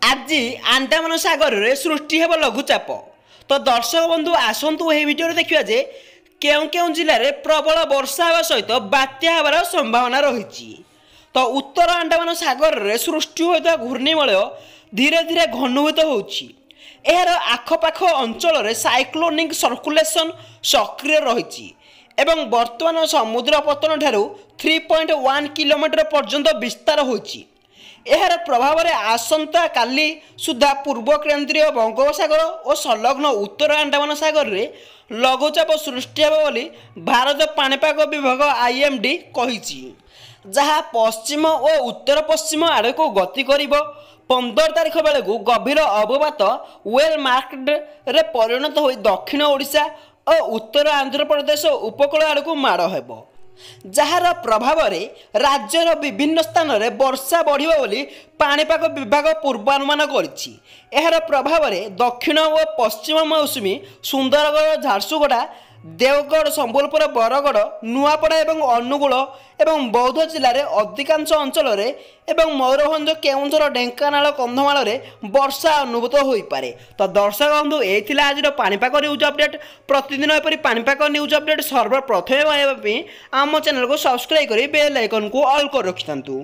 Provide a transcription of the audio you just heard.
ଆଜି ଆଣ୍ଡାମାନ ସାଗରରେ ସୃଷ୍ଟି ହେବ ଲଘୁଚାପ। ତ ଦର୍ଶକ ବନ୍ଧୁ, ଆସନ୍ତୁ ଏହି ଭିଡ଼ିଓରେ ଦେଖିବା ଯେ କେଉଁ କେଉଁ ଜିଲ୍ଲାରେ ପ୍ରବଳ ବର୍ଷା ହେବା ସହିତ ବାତ୍ୟା ହେବାର ସମ୍ଭାବନା ରହିଛି। ତ ଉତ୍ତର ଆଣ୍ଡାମାନ ସାଗରରେ ସୃଷ୍ଟି ହୋଇଥିବା ଘୂର୍ଣ୍ଣିବଳୟ ଧୀରେ ଧୀରେ ଘନୀଭୂତ ହେଉଛି। ଏହାର ଆଖପାଖ ଅଞ୍ଚଳରେ ସାଇକ୍ଲୋନିକ୍ ସର୍କୁଲେସନ୍ ସକ୍ରିୟ ରହିଛି ଏବଂ ବର୍ତ୍ତମାନ ସମୁଦ୍ର ପତ୍ତନ ଠାରୁ 3.1 କିଲୋମିଟର ପର୍ଯ୍ୟନ୍ତ ବିସ୍ତାର ହୋଇଛି। ଏହାର ପ୍ରଭାବରେ ଆସନ୍ତାକାଲି ସୁଦ୍ଧା ପୂର୍ବ କେନ୍ଦ୍ରୀୟ ବଙ୍ଗୋପସାଗର ଓ ସଂଲଗ୍ନ ଉତ୍ତର ଆଣ୍ଡାମାନ ସାଗରରେ ଲଘୁଚାପ ସୃଷ୍ଟି ହେବ ବୋଲି ଭାରତ ପାଣିପାଗ ବିଭାଗ ଆଇଏମ୍ଡି କହିଛି, ଯାହା ପଶ୍ଚିମ ଓ ଉତ୍ତର ପଶ୍ଚିମ ଆଡ଼କୁ ଗତି କରିବ। 15 ତାରିଖ ବେଳକୁ ଗଭୀର ଅବପାତ ୱେଲ୍ ମାର୍କଡରେ ପରିଣତ ହୋଇ ଦକ୍ଷିଣ ଓଡ଼ିଶା ଓ ଉତ୍ତର ଆନ୍ଧ୍ରପ୍ରଦେଶ ଉପକୂଳ ଆଡ଼କୁ ମାଡ଼ ହେବ, ଯାହାର ପ୍ରଭାବରେ ରାଜ୍ୟର ବିଭିନ୍ନ ସ୍ଥାନରେ ବର୍ଷା ବଢ଼ିବ ବୋଲି ପାଣିପାଗ ବିଭାଗ ପୂର୍ବାନୁମାନ କରିଛି। ଏହାର ପ୍ରଭାବରେ ଦକ୍ଷିଣ ଓ ପଶ୍ଚିମ ମୌସୁମୀ ସୁନ୍ଦରଗଡ଼, ଝାରସୁଗୁଡ଼ା, ଦେଓଗଡ଼, ସମ୍ବଲପୁର, ବରଗଡ଼, ନୂଆପଡ଼ା ଏବଂ ଅନୁଗୁଳ ଏବଂ ବୌଦ୍ଧ ଜିଲ୍ଲାରେ ଅଧିକାଂଶ ଅଞ୍ଚଳରେ ଏବଂ ମୟୂରଭଞ୍ଜ, କେଉଁଝର, ଢେଙ୍କାନାଳ, କନ୍ଧମାଳରେ ବର୍ଷା ଅନୁଭୂତ ହୋଇପାରେ। ତ ଦର୍ଶକ ବନ୍ଧୁ, ଏଇ ଥିଲା ଆଜିର ପାଣିପାଗ ନ୍ୟୁଜ୍ ଅପଡେଟ୍। ପ୍ରତିଦିନ ଏପରି ପାଣିପାଗ ନ୍ୟୁଜ୍ ଅପଡେଟ୍ ସର୍ବପ୍ରଥମେ ପାଇବା ପାଇଁ ଆମ ଚ୍ୟାନେଲକୁ ସବସ୍କ୍ରାଇବ୍ କରି ବେଲ୍ ଆଇକନ୍କୁ ଅଲ୍ କରି ରଖିଥାନ୍ତୁ।